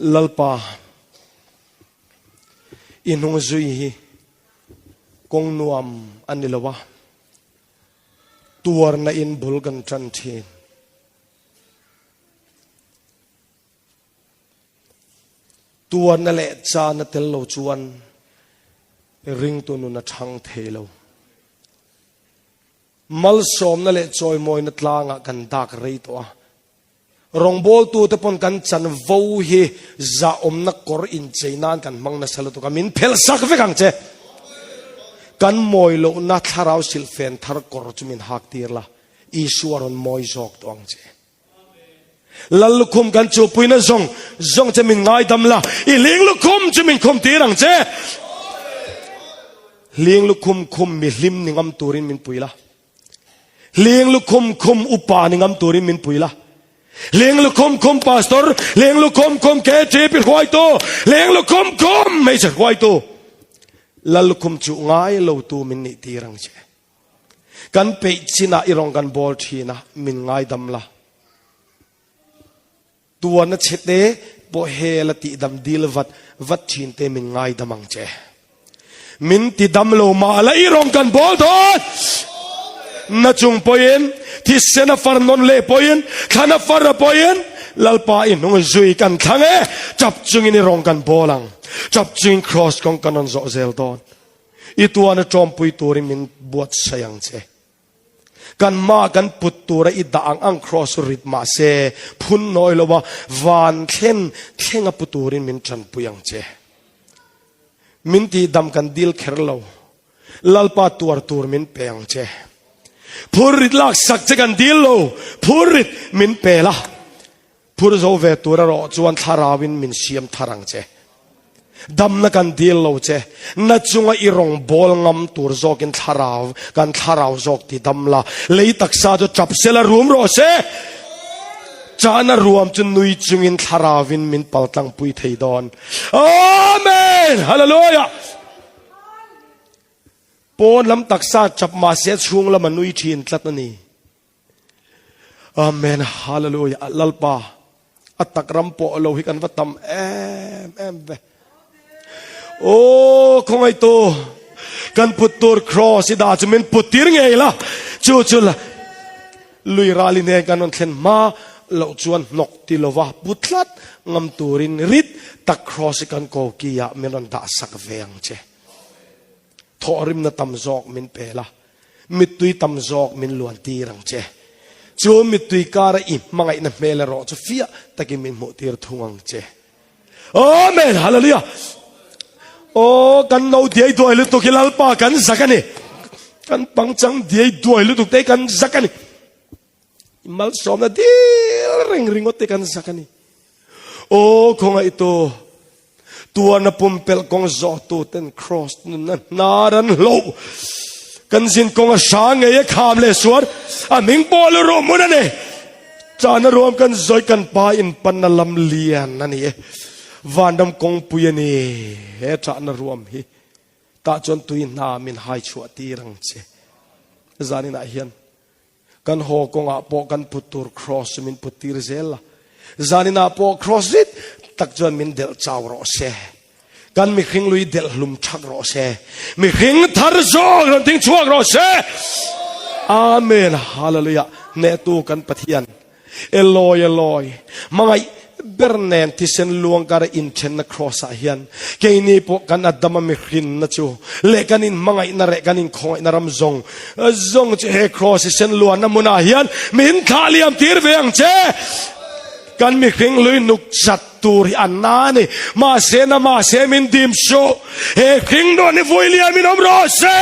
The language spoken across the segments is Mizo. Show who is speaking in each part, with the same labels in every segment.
Speaker 1: Lalpa, i hnung zui hi kawng nuam a ni lo a, tuarna in bul kan ṭan ṭhin. Tuarna leh chana tel lo chuan ringtu nun a ṭhang thei lo. Malsawmna leh chawimawina tlangah kan dak rei tawh a. Rawngbawltute pawn kan chanvo hi zahawmna kawr inchei nan kan hmang nasa lutuk a, min phelh sak vek ang che. Kan mawi lohna thlarau silhfen thar kawr chu min hak tir la, Isua rawn mawi zawk tawh ang che. Lal lukhum kan chuhpuina zawng zawng che min ngaidam la, i hling lukhum chu min khum tir ang che. Hling lukhum khum mi hlim ni ngam turin min pui la. Hling lukhum khum upa ni ngam turin min pui la. Hling lukhum khum pastor, hling lukhum khum KTP hruaitu, hling lukhum khum hmeichhe hruaitu. Lal lukhum chu ngai lo tu min nih tir ang che. Kan peih chinah i rawng kan bawl thin a, min ngaidam la. Tuan a chhete pawh hel a tihdam dil vat vat thin te min ngaidam ang che. Min tidam lo mah la i rawng kan bawl dawn. Na chung pawhin, thisen a far nawn leh pawhin, thlan a far a pawhin, Lalpa i hnung zui kan thlang e, chap chungin i rawng kan bawl ang. Chap chungin cross kawng kan rawn zawh zel dawn. I tuan a tawmpui turin min buatsaih ang che. Kan hma kan put tura i dah ang ang cross rit mah se, phun nawi lo a van thlen thleng a pu turin min tanpui ang che. Min tihdam kan dil kher lo, Lalpa tuar tur min pe ang che. Phur rit lak sak che kan dil lo, phur rit min pe la. Phur zo ve tur erawh chuan thlarauin min siam thar ang che. Damna kan dil lo che, na chunga i rawn bawl ngam tur zawkin thlarau, kan thlarau zawk ti dam la, lei taksa chu tap sela rum rawh se. Chahna ruam chu nui chungin thlarauin min paltlangpui thei dawn. Amen! Hallelujah! Pawn lam taksa tap mahse chhung lama nui thin tlat a ni. Amen Hallelujah Lalpa a tak ram pawh lo hi kan va tam em em ve O khawngaih tu kan put tur cross i dah chu min put tir ngei la chu chu la lui rali nen kan rawn thlen hma loh chuan hnawk ti lova pu tlat ngam turin rit tak cross i kan ko ki ah min rawn dah sak ve ang che thawhrimna tam zawk min pe la Mittui tam zawk min luan tir ang che. Chu mittui kara i hmangaihna hmel erawh chu fiah takin min hmuh tir thung ang che. Amen! Hallelujah! Aw, kan no diai duai lutuk hi Lalpa kan zak a ni. Kan pangchang diai duai lutuk te kan zak a ni. Malsawmna dil reng ringawt te kan zak a ni. Aw, khawngaih tu, tuarna pumpelh kawng zawhtu ten cross nunna hnar an hloh. Kan zin kawng a hrang ngei e kham leh suar, a hming pawh lu ruh hmun a ni. Chahna ruam kan zawi kan pa in panna lam lian a ni e. Vanram kawngpui a ni he chahna ruam hi. Tah chuan tui hna min hai chhuah tir ang che. Zaninah hian Kan haw kawngah pawh kan put tur cross chu min put tir zel la. Zaninah pawh cross rit tak chuan min delh chau rawh se. Kan mihring lui delh hlum thak rawh se. Mihring thar zawk rawn ding chhuak rawh se. Amen. Hallelujah. Hnehtu kan Pathian. Eloi Eloi. Hmangaih ber nen thisen luang kara inthenna cross ah hian keini pawh kan Adama mihrinna chu leh kan in hmangaihna reh kan in khawngaihna ram zawng zawng chu he cross i sen luanna hmunah hian min thlah liam tir ve ang che. Kan mihring lui nuk chat tur hi a na a ni. Mahse na mahse min dim suh. He hring nawn hi vui liam in awm rawh se.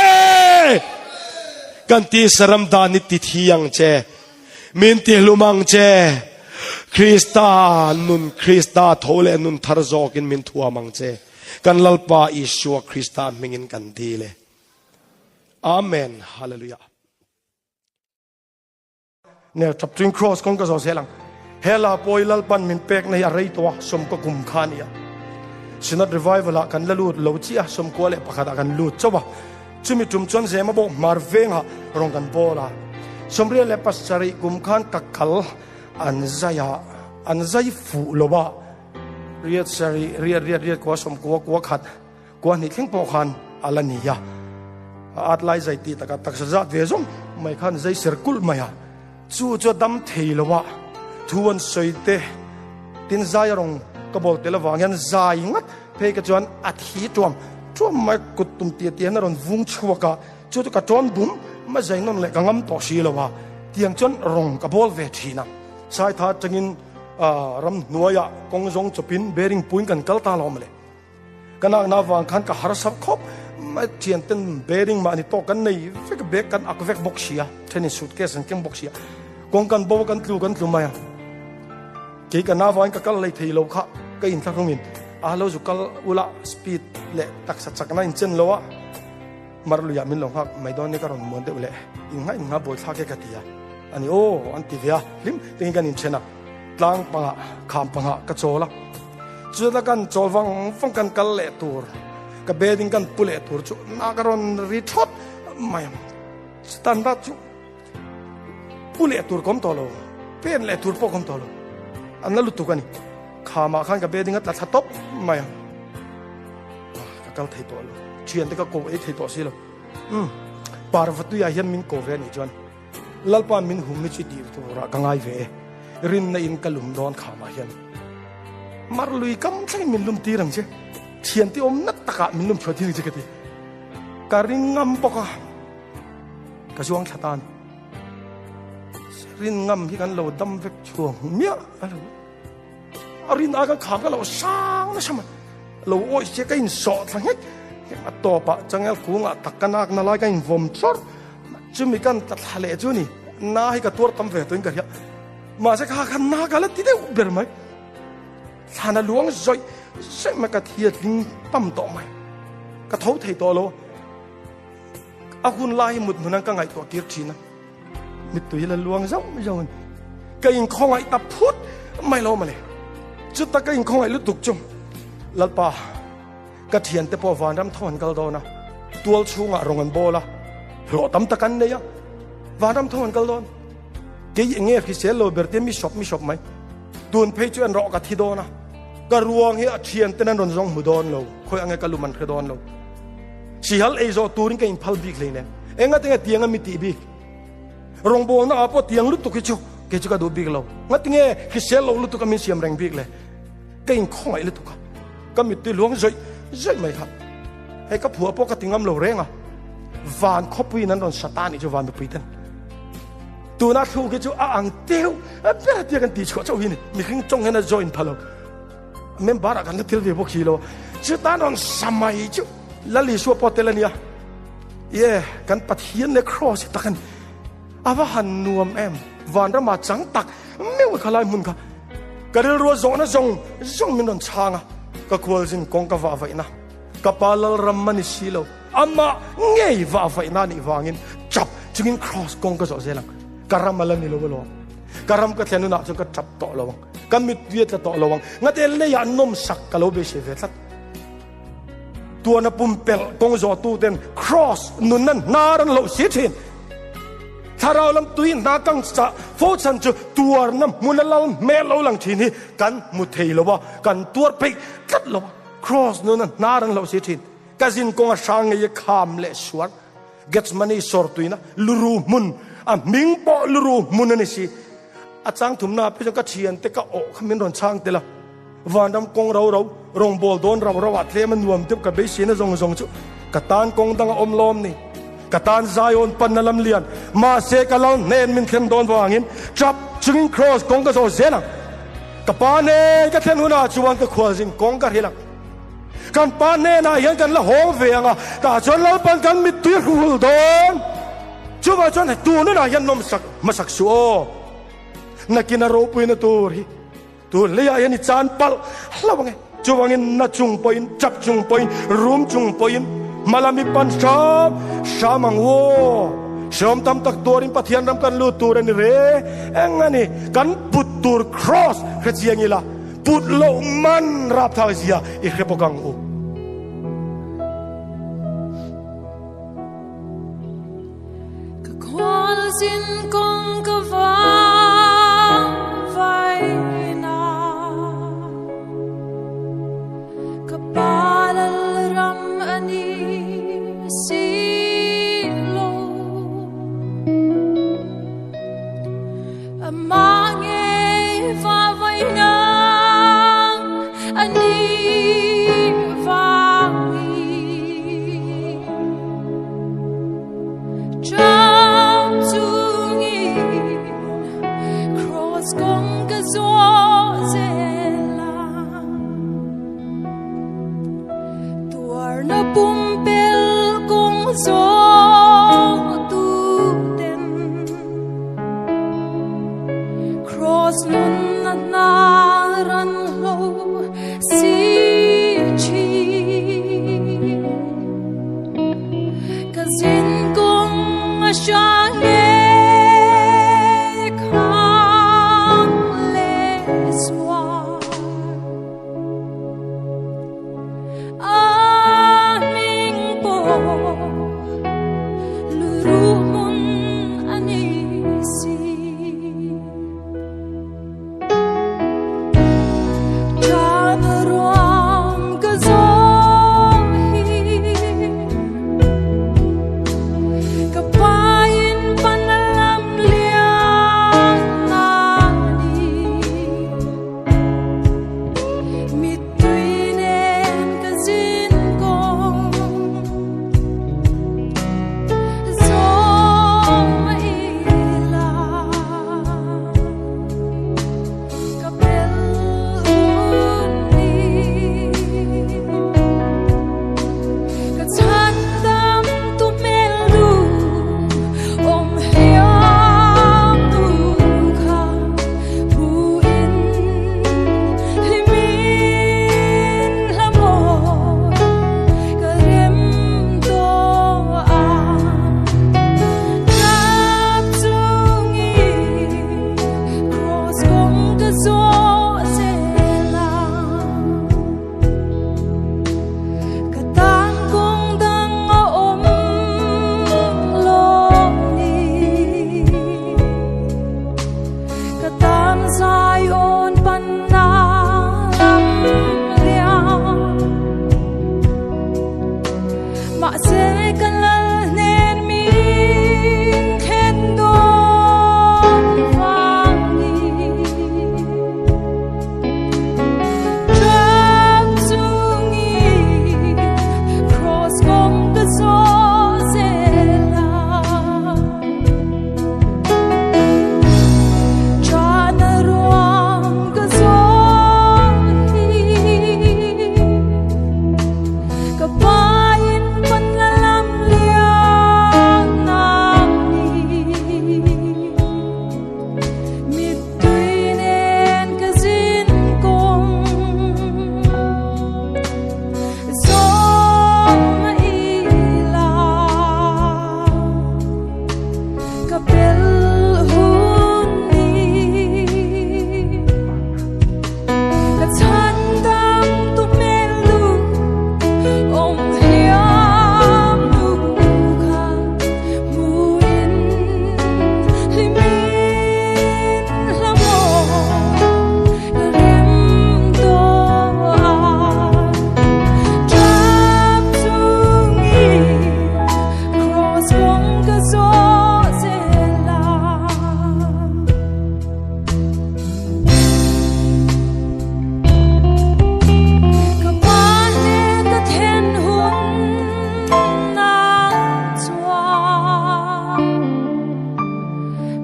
Speaker 1: Kan tisa ram dan hi ti thi ang che. Min tihlum ang che. Krista nun, Krista tho leh nun thar zawkin min thuam ang che. Kan Lalpa Isua Krista hmingin kan dil e. Amen. Hallelujah. Nel chap chuin cross kawng ka zawh zel ang. Hela pawi Lalpan min pek na hi a rei tawh a, sawm ka kum kha a ni a. Synod Revival ah kan la lut lo chiah a, 11 ah kan lut chauh a. Chumi tum chuan Zema bawk hmar vengah rawn kan bawl a. 77 kum khan ka kal an zai a, an zai fuh lo a. Riat sarih, riat riat riat kua sawmkua kua khat, kua hnih thleng pawh khan a la ni a. A at lai zai tih takah taksa zat ve zawng mai khan zai ser kulh mai a. Chu chu a dam thei lo a, thu an sawi te tin zai a rawn ka bawl tel avang hian zai ngat phei ka chuan a thi tuam tuam mai kut tum tia tia hian a rawn vung chhuak a, chu chu ka tawn bum mai zai nawn leh ka ngam tawh si lo a, tiang chuan rawn ka bawl ve thin a. Saitha atangin ramhnuaiah kawng zawng chawpin bearing puiin kan kal ta lo mawle. Ka nakna avang khan ka harsat khawp mai, thian ten bearing mahni tawk kan nei vek a, bag kan ak vek bawk si a, thenin suitcase an keng bawk si a, kawng kan bo a kan tlu kan tlu mai a, kei ka na avangin ka kal lei thei lo kha ka inthlahrungin a lo zu kal ula speed leh taksa chakna inchen lo a, mar luiah min lo nghak mai dawn nia ka rawn muan deuh leh in nghah in nghah buaithlak e ka ti a, ani aw an ti ve a, hlim takin kan inthen a. Tlang pangah kham pangah ka chawl a, chutah kan chawl vang vang kan kal leh tur, ka bedding kan pu leh tur chu na ka rawn ri thawt mai ang. Chutan rat chu pu leh tur ka awm tawh lo, pen leh tur pawh ka awm tawh lo, an la lutuk a ni. Khamah khan ka bedding a tla thla tawp mai ang, ka kal thei tawh lo, thiante ka ko ei thei tawh si lo. Umm, Parvatuiah hian min ko ve a nih chuan. Lalpa min hum hi chu tih turah ka ngai ve e. Rinna in ka lum dawn khamah hian mar lui kam thlengin min lum tir ang che. Thiante awm nat takah min lum chhuah tir ang che ka ti. Ka ring ngam bawk a, ka zuang thla ta a ni. Rin ngam hi kan lo dam vek chhuang miah a lo. A rin ai kan kham ka lo sang nasa mai. Lo awih che ka insawh thla nghek nghek a tawpah changel kungah tak ka nak na lai ka invawm chawrh. Chumi kan tla thla leh chu ni. Na hi ka tuar tam ve tuin ka hria. Mahse kha khan na ka la ti deuh ber mai. Thlan a luang zawih zawih mai ka thi a tling tam tawh mai. Ka tho thei tawh lo. A hun lai hi mut hmunan ka ngaihtuah tir thin a. Mittui la luang zauh zauh in ka inkhawngaih ta phut mai lo mawle. Chuta ka inkhawngaih lutuk chu Lalpa ka thiante pawh vanram tho an kal dawn a, tual chhungah rawng an bawl a, hlawh tam tak an nei a, vanram tho an kal dawn. Kei eng nge hrisel lo ber te mi sawp mi sawp mai. Tun phei chu an rawh ka thi dawn a, ka ruang hi a thianten an rawn zawng hmu dawn lo, khawi ange ka lum an hre dawn lo. Sihal ei zawh turin ka inphal bik hleinem. Engatinge tianga mi tih bik? Rawngbawlna ah pawh tiang lutuk hi chu kei chu ka duh bik lo. Ngatinge hrisel lo lutuk a min siam reng bik le? Ka inkhawngaih lutuk a, ka mittui luang zawih zawih mai kha. Hei ka phuah pawh ka ti ngam lo reng a, van khawpuiin an rawn sa ta nih chu van mipui ten. Tuna thluk hi chu a ang teuh a ber tia kan tih chhuah chauh hi ni. Mihring tawng hian a join pha lo. Member ah kan la tel ve bawk si lo. Chutan rawn sa mai chu Lal Isua pawh tel a nia. Ye, kan Pathian leh Kraws hi tak a ni. A va han nuam em. Vanrama chang tak meuh kha lai hmun kha. Ka rilrua zawhna zawng zawng min rawn chhang a. Ka khualzin kawng ka vah vaihna. Ka pa Lalram a ni si lo. Amah ngei vah vaihna a nih vangin chap chungin Kraws kawng ka zawh zel ang. Ka ram a la ni lo alawm. Ka ram ka thlen hunah chuan ka chap tawh lo ang. Ka mittui a tla tawh lo ang. Ngate leiah nawmsak ka lo beisei ve tlat. Tuana pumpelh kawng zawhtu ten Kraws nunna hnar an loh si thin. Thlarau lam tui hna kang chah fo chhan chu tuarna hmuna lal hmel lo lang thin hi kan hmu thei lo a, kan tuar peih tlat lo a. Kraws nunna hnar an loh si thin. Ka zin kawnga hrang ngei kham leh suar Gethsemane sawrtuina luru hmun a hming pawh luru hmun a ni si. A chang thumna ah phei chuan ka thiante ka awh kha min rawn chhang tel a, vanram kawng ro ro, rawngbâwl dawn rau rau ah tlem a nuam deuh ka beiseina zawng zawng chu ka tan kawng dang a awm lawm ni. Ka tan Zion panna lam lian, mahse ka lal hnen min thlen dawn vangin ṭap chungin Kraws kawng ka zawh zel ang. Ka pa nen ka thlen hunah chuan ka khualzin kawng ka hrilh ang. Kan pa hnenah hian kan la hawng ve ang a, tah chuan Lalpan kan mittui a hruhul dawn. Chuvang chuan tun hunah hian nawmsak hmasak suh aw. Nakin a ropuina tur hi tun leiah hian i chan palh hlauh ang e. Chuvangin na chung pawhin, chap chung pawhin, rum chung pawhin hmalam i pan hram hram ang u aw. Hrehawm tam tak tuarin Pathian ram kan lut tur a ni re. Eng a ni? Kan put tur kraws hrechiang ila. Put loh man rapthlak zia i hre bawk ang u.
Speaker 2: Ka khual zin kawng ka vang vai na. Chahna pumpelh kawng zawh tu ten Kraws nunna hnar an hlo si thin. Ka zin kawng a hrang e khang leh zuar. A hming pawh luruh hmun a ni si. Tan ruam ka zawh hi ka pain pan lam lian a ni. Mittui nen ka zin kawng zawm a ila ka bel hun ni. Ka chhan dam tu hmel duh awm hliam nu kha hmuhin hlimin hla mawi ka rem tawh a. Tap chungin kraws kawng ka zawh zel a. Ka tan kawng dang a awm lawm ni. Ka tan Zion panna lam lian. Mahse ka lal hnen min thlen dawn vangin. Tap chungin kraws kawng ka zawh zel a. Chahna ruam ka zawh hi ka pain pan la lam lian a ni. Mittui nen ka zin kawng zawm a ila ka bel hun ni. Ka chhan dam tu hmel duh awm hliam nu kha hmuhin hlimin hla mawi ka rem tawh a. Tap chungin kraws kawng ka zawh zel a. Ka pa leh ka then hun ah chuan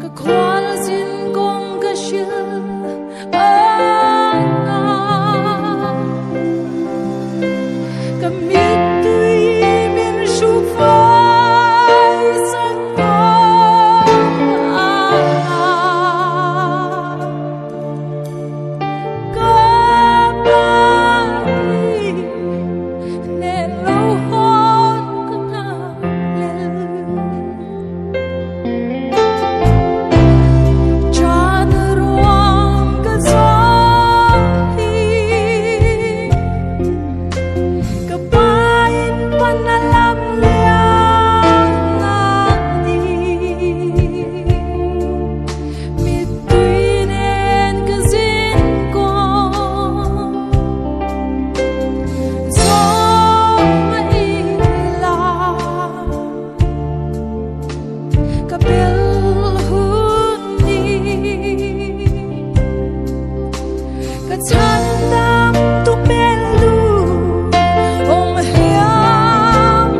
Speaker 2: ka khual zin kawng ka hrilh ang a. Ka mittui min hruk fai sak dawn ang a. Ka pali nen lo hawn ka nghak lel. Chahna ruam ka zawh hi ka pain pan a lam lian a ni. Mittui nen ka zin kawng zawm a ila ka bel hun ni. Ka chhan dam tu hmel duh awm hliam